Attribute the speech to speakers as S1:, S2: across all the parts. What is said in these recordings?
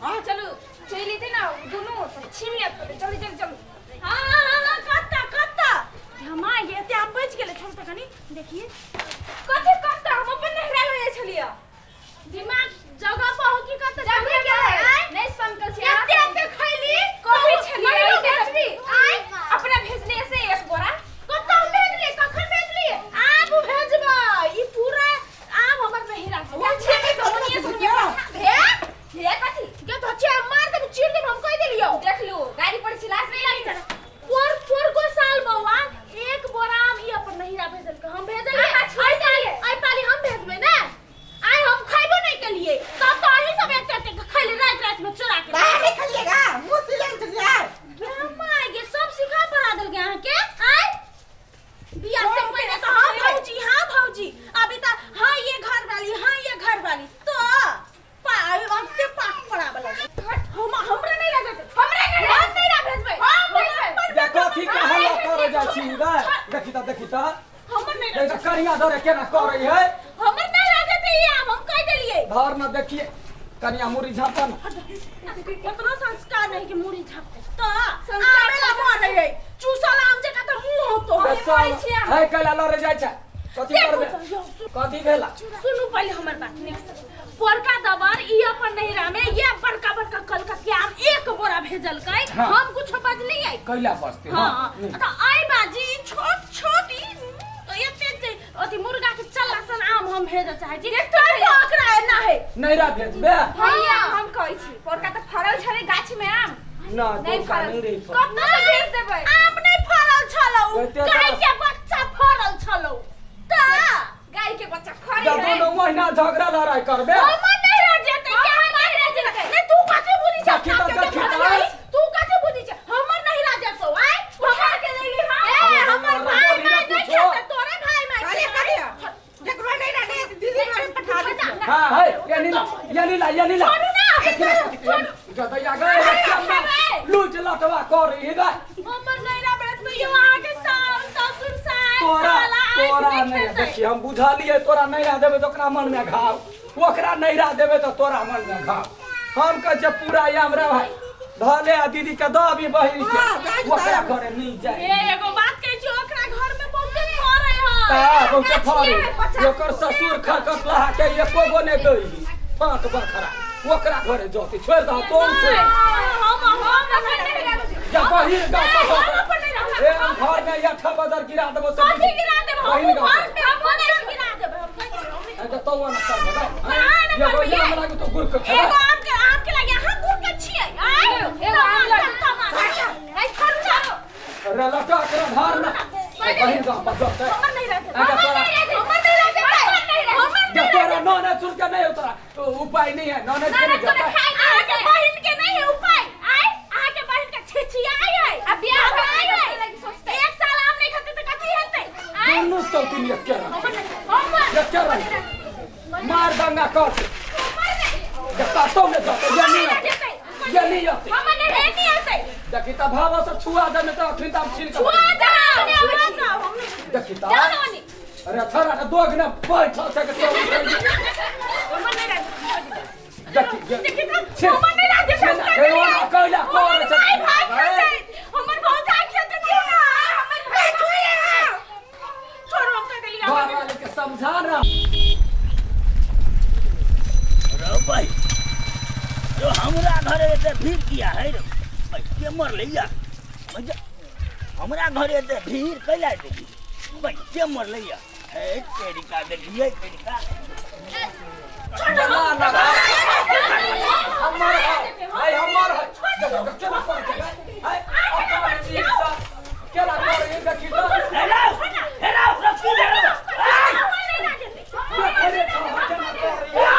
S1: हाँ?
S2: चलू चलि एतै ने दुनू तऽ छीन लेत पहिले जल्दी जल्दी चलू।
S3: हाँ हाँ हाँ, कत्ता कत्ता हमा ये एते आम बचि गेलै। छोड़ तऽ कनी देखिए।
S2: कथी कत्ता? हम अपन नहिरा लऽ जाइ छलियै।
S3: दिमाग जगह पर हो कि कत्ता
S2: जगह
S3: के है?
S2: है नहि सनकल छै।
S3: एते एते खैली
S2: कहै छलियै
S3: महिलो
S2: एते
S3: भेजबी आय?
S2: अपना भेजने से एक बोरा।
S3: कत्ता हम भेजलियै? कखन भेजलियै? आब भेजबै ई पूरा आम हमर नहिरा से।
S2: ओ छेबे तऽ ओनिये से ओनिये
S3: हे
S2: हे कथी
S3: गे तो छे मार देब, चीर देब, हम कह देलियो।
S2: देख लू, गाड़ी पर छिलास नहि लागि।
S3: पोर पोर को साल बौआ एक बोरा आम ई अपन नहिरा भेजलकै, हम भेजलियै?
S2: अहाँ छोड़ि
S3: आइ पाली
S2: देलियै।
S3: आइ पाली हम भेजबै ने। आइ हम खैबो नहि केलियै, सब तऽ अहीं सब एते एते खैली राति राति में चोरा के।
S1: बाहर नहीं खलिएगा, मुंह सिलेन चलिए।
S3: गे माय गे, सब सिखा पढ़ा देलकै अहाँके। आइ बियाह से पहिले तऽ हाँ भौजी, हाँ भौजी, अभी तऽ हाँ ये घर वाली, हाँ ये घर वाली, तो अते पाक पड़ाबे लगल। हम हमरा नहीं लागत,
S2: हमरा नहीं।
S3: हम नहीं ना भेजबै।
S2: हम भेजबै।
S3: अपन
S4: जे कथी के हल्ला करे जाइ छी रे? देखी त, देखी त।
S3: हमर नहीं।
S4: देखी त, कनिया धरे केना करै है।
S3: हमर नहीं लागत ई आम, हम कह देलियै।
S4: धर न देखिए, कनिया मुड़ी झापन।
S3: उतना संस्कार नहीं कि मुड़ी झापते तो
S2: संस्कार
S3: आमे ला मरे है चूसल आम जका त मुंह होतो।
S4: है कैला लड़े जाइ छै? कथी करबे? कथी भेला?
S3: सुनू पहिले हमर बात नीक से। पोरका दबर ई अपन नहिरा में ये बड़का बड़का कलकतिया आम एक बोरा भेजलकै।
S4: हाँ।
S3: हम कुछ बजलियै?
S4: कैला बसते?
S3: हाँ, त आई बाजी ई छोट छोट ई एते एते अथी मुर्गा के चल्ला सन आम हम भेजऽ चाहै छी, तैयो ओकरा एना है।
S4: नैरा भेजबे?
S2: भैया, हम कहै छी पोरका तऽ फड़ल छलै गाछ में आम।
S4: ना।
S2: नहि
S4: दोका
S2: फड़ल।
S4: नहि रही फड़ल।
S2: कतऽ से भेज देबै?
S3: आम नहि फड़ल छलौ,
S4: एते
S3: गाय
S4: तऽ-
S3: के बच्चा फड़ल छलौ त।
S2: गाय के बच्चा फड़ै
S4: जब
S2: है?
S4: दोनों महीना झगड़ा लड़ाई करबे।
S3: हमर नहीं रह जेतै के, हमर नहीं रह जेतै। नहीं, तू कथी बुझी छै?
S4: देखी तऽ, देखी तऽ।
S3: तू कथी बुझी छै? हमर नहीं रह जेतौ। आय
S2: उठा के लेली हम।
S3: ए, हमर भाई
S4: बोली ना
S3: माय नहीं
S4: कुछो।
S3: खेतै, तोरे भाई माय
S1: अरे
S3: खेतै।
S1: करिया जकरो नहीं रहने दीदी घरे पठा दे।
S4: हाँ है, ये नीला, ये नीला, ये नीला।
S3: छोड़ू ना।
S4: देखी ना, जतैया गए लूच लटवा कर ही गए।
S3: हमर नहीं रह बेच यो अहाँ के सास ससुर सास
S4: तोरा
S3: साला आँखि
S4: तोरा
S3: नहि
S4: नहीं
S3: खेतै।
S4: देखी, हम बुझलिए, तोरा नहीं रह देबे तो ओकरा मन में घाव, ओकरा नहीं रह देबे तो तोरा मन में घाव। हम कह छै पूरा याम रे भाई धले आ दीदी के दऽ अभी बहिन के।
S1: हाँ, जाय
S4: ओकरा
S1: जाय।
S4: घरे नहीं जाए।
S3: ए, एगो बात कहै छी, ओकरा घर में बहुते फड़ै है।
S4: ता बहुते फरे।
S2: गाछिए है 50।
S4: ओकर ससुर खरकस लहा के एको गो नहि दै फाँक बखरा। ओकरा घरे जते छोड़ि दह तोन छोड़।
S3: हम हम
S2: अपन नहीं रहब।
S4: जा बहिन गाँव पर।
S3: हम अपन नहीं रहब।
S4: ए, हम घर में अठा बदर गिरा देबो सब।
S3: कथी गिरा देब? हम
S4: बहिन गाँव
S3: घर में हम बदर गिरा देब, हम कहि देब, हम नहीं।
S4: अच्छा तो ना कर देबै।
S3: ना, ना
S4: एगो
S3: करबै।
S4: याम लागू तो गुड़ के
S3: एगो
S4: खेबै।
S3: आम के लागे अहाँ गुड़ के छियै। आय
S2: एगो आम लागे।
S3: तमाशा। ऐ छोड़ू ना।
S4: रे लटा के धर ना बहिन गाँव पर जते।
S3: हमर नहीं रहते।
S4: अच्छा, तोरा
S3: हमर नहीं रहते। हमर
S4: जब तोरा नॉन सुन के नहीं उतरा तो उपाय नहीं है नॉन के नहीं
S2: तोरा
S4: जाता।
S2: खाइ
S3: अहाँ के बहिन के नहीं है उपाय। आय अहाँ के बहिन के छिछियाई है।
S2: आ बियाह
S3: आय
S2: भऽ
S3: है।
S2: गेलै लगी सोचतै।
S3: एक साल आम नहीं खाते तऽ कथी हेतै? आय
S4: दोनों सौतीन एक के रह,
S3: हमर नहीं, हमर
S4: एक के रह, मार दंगा कर जब तो में जाते ये नहीं आते, ये नहीं आते।
S3: हमर नहीं नहीं हेतै।
S4: देखी त भाव से छुआ दे में तो अखिन ताम छीन के।
S3: छुआ जाओ, छुआ जाओ, हम नहीं।
S4: देखी त।
S3: जाओ ना ओनी।
S4: अरे थोड़ा के दोग ने बैठल छै के तोड़।
S3: हमर नहीं रहते।
S4: देखी
S3: देखी त,
S4: छे।
S3: हमर नहीं रहते।
S4: छे ना, हे ओना कैला कर छै।
S3: भाई भाई खेतै, हमर भौजाई खेतै, दियौ ना। हमर भाई छोड़ू, हम कह देलियै।
S4: घर वाले के समझा ना।
S5: रो भाई रो, हमरा घरे एते भीड़ किया है रो भाई? के मरलैया भैया? हमरा घरे एते भीड़ कैला एते भीड़ भाई? के मरलैया हे? तेरिका देखिए, तेरिका।
S4: ना ना, हमर है है, हमर है। देखो केना कर छै है, अपना नीक से केना कर ये देखी त।
S5: हेलो हेलो, रखी भेलो।
S4: देखै छौ केना कर ये।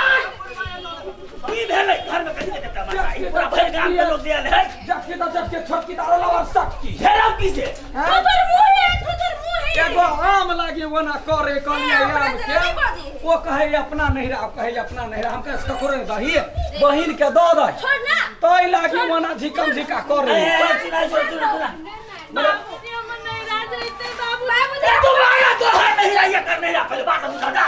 S5: की भेलै घर में? कथी के तमाशा ई पूरा भरि गाम के लोग देल है।
S4: जबकि त जबकि छोटकी तारो लवर सकती
S5: हेलो, की से?
S3: थुथुर मुँह है, थुथुर मुँह है।
S4: एगो आम लागी ओना करे कहलिए
S2: ए, हमरा
S4: आम
S2: से
S4: के
S2: नहीं बाजी।
S4: ओ कहे अपना नहीं रहा, कहे अपना नहीं रहा। हम कहे ककरो नहीं दही, बहिन के दऽ दही।
S3: छोड़ ना।
S4: तै लागी ओना झिकम झिका करे।
S5: ए, सुना सुना सुना।
S3: बाबूजी, हमर नहीं राजते बाबू।
S2: बाबूजी।
S5: ए, तू मांगा तो है नहीं रहा, ये कर नहीं रहा, पहले बात बुझा जा।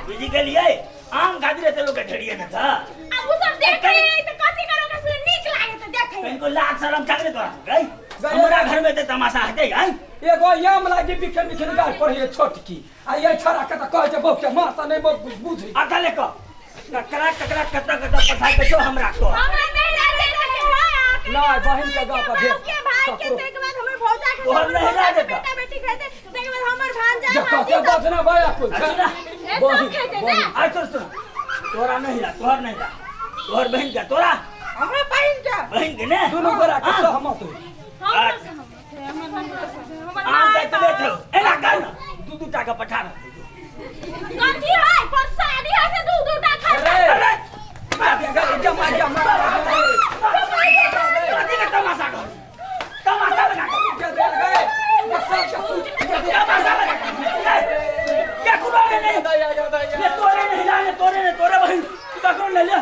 S5: बुझि गेलियै? आम खातिर एते लोग के ढेरिए न था।
S3: अब उ सब देख रहे हैं त कथि करो के सुन नीक लागे त देखे।
S5: इनको लाज शरम चाकरे तोरा गई हमरा घर में ते तमाशा हटे आई।
S4: एगो याम लागी बिखन बिखन गाय पर ये छोटकी आ ये छड़ा के त कहै छै बहु के मारता नहीं बहु बुझी।
S5: आधा ले क ककरा ककरा कता कता पठा के छो हमरा को।
S3: हमरा नहीं राजे के
S4: ना बहिन के गाँव पर भेज
S3: के भाई के देख बाद हमर भौजा के
S5: तोहर नहीं राजे का।
S3: बेटा बेटी कहते देख बाद हमर भांजा
S4: जा
S3: भांजी
S4: कते बजना भया कुल
S5: अच्छा।
S3: सब कहते ना।
S5: आई सुन सुन तोरा नहीं रा तोहर नहीं रा तोहर बहिन के तोरा
S1: हमरा बहिन के
S5: बहिन के ने
S4: दुनू गोरा के सहमत होई।
S5: आम दे के बैठो एना कर ना दू दू टा के पठा ना
S3: कथी है परसादी है से दू दू टा खा।
S4: अरे
S5: अरे
S4: जमा जमा
S5: कथी के तमाशा कर तमाशा लगा
S4: के दे गए
S5: तमाशा लगा क्या कुनो ने नहीं ने तोरे नहीं ला ने तोरे ने तोरे बहिन ककरो ले ले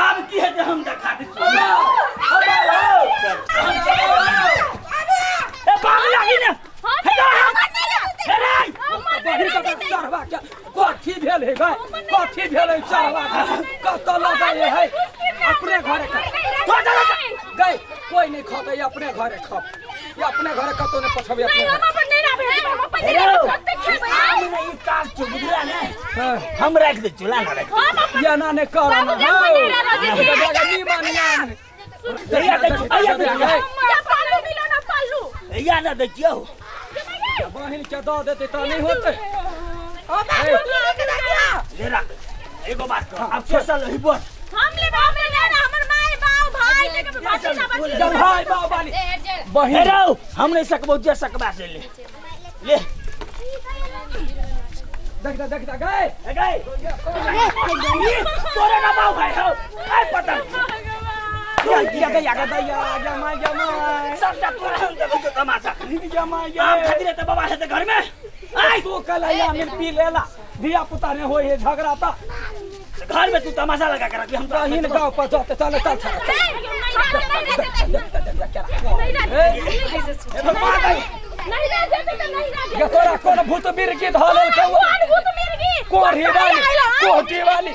S5: आब की है जे हम देखा दे ए बाग लागी ने
S4: चढ़वा के कथी भेल है गाय कथी भेल है चढ़वा कत लगा है अपने घरे गए कोई नहीं खते अपने घरे खप ये अपने घरे कतो ने पठबे अपने
S3: नहीं हम अपन नहीं राबे हम अपन नहीं राबे कते खेबै
S5: आम नहीं काज छो बुझला ने हम राख दे चुला ना राख
S3: हम
S4: ये ना ने कर ना
S3: बाबू
S4: नी मानिया
S5: दैया दे आया दे
S3: या पालू मिलो ना पालू
S5: या ना देखियो
S4: बहिन के द देते त नहीं होते।
S1: ओ बाबू के दिया
S5: ले राख एगो बात कर अब सोशल ही बोल
S3: हम ले बाप ले ना हमर माय बाप भाई के भाषा बच्ची
S4: जब भाई बाप वाली बहिन
S5: हे रहो हम नहीं सकबो जे सकबा से ले ले
S4: देख दे देख दे गए
S5: ए गए तोरे ना बाऊ भाई हो ai पतंग
S4: या या या या या my या my
S5: सबटा तोरा हम देखो तो तमाशा
S4: या my
S5: आम खातिर त बाबा है त घर में
S4: आई तू कल आया मिल पी लेला धिया पुता ने होए झगड़ा ता
S5: घर में तू तमाशा लगा के रख हम तो
S4: बहिन गाँव पर जाते चल चल चल
S3: नहीं
S4: तोरा कोन भूत बिरकी धलल के
S3: कोन भूत मिर्गी
S4: कोढ़ी वाली कोठी वाली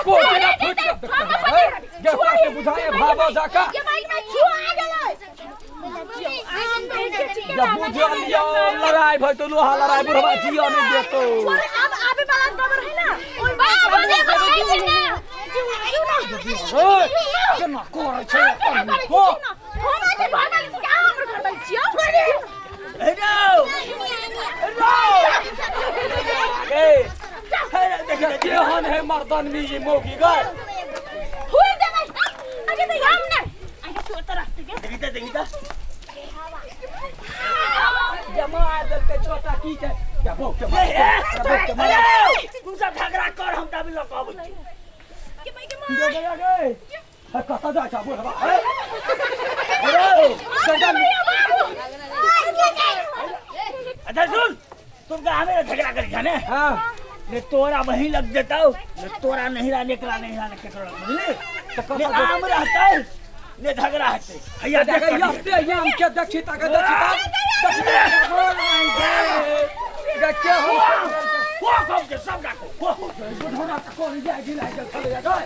S4: कोठी ना फूट के पास बुझाए भाबो जाका
S3: ये बाइक में छुआ गेलै
S4: जब बुझल लियो लड़ाई भई तो लोहा लड़ाई बुढ़वा जियो नहीं देतो।
S3: अब आबे वाला खबर है ना ओइ बाबू ने बचाई ना
S4: ओए केना करे छै हो
S3: हम आके घर वाली छी हमर घर वाली छी
S5: हे रो
S4: ए
S5: हे देख
S4: केहन है मर्दन मी ई मौगी गए
S3: हुई देबै आगे तो हम ने आगे तू तरफ के
S5: देखी त देखी त
S4: जमा दल के छोटा की के क्या बो के
S5: ए तू सब झगड़ा कर हम तब लोग कहबै
S3: के भाई के
S4: गे गे गे कत जा छ बुढ़वा ए
S5: अच्छा सुन तुमका हमें झगड़ा कर जाने।
S4: हां
S5: ने तोरा वही लग देता ने तोरा नहीं रा निकला नहीं रा केकरो बुझली ने आम रहता है ने झगड़ा हते हैया देख
S4: देख याम के देखी तक देखी तक के हो
S5: को को के सब डाको को
S4: बुढ़ौना के कोन जाय गिला के चले गए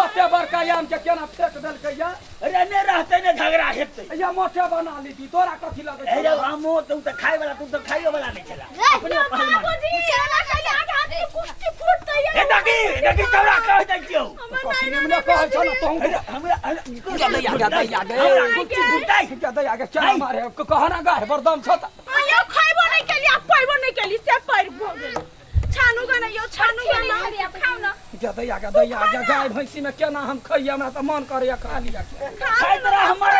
S4: ओते बड़का याम के केना फेंक देलकै या।
S5: अरे ने रहते ने झगड़ा हेतै
S4: या मोटे बना लीती तोरा कथी लगै
S5: अरे आमो तू त खाय वाला तू त खाइयो वाला नहीं छला अपने पहलवान
S3: बाबूजी एला कइले आगे हाथ के कुश्ती फूटतै
S5: ए देखी देखी चौड़ा कह दै छियौ
S4: कथी निमने कहै छ न तोहू
S5: हमरा
S4: दैया दैया गे
S5: हमरा कुच्ची फुटतै
S4: क्या दैया के क्या मारे कहना गाय बरदम छ त
S3: यो खैबो नहीं केली आ पैबो नहीं केली से पैर भो गेल छानू गना यो छानू गना
S2: खाउ न
S4: क्या दैया के दैया के गाय भैंसी में केना हम खइया हमरा त मन करैया खा लिया
S5: खाय तोरा हमर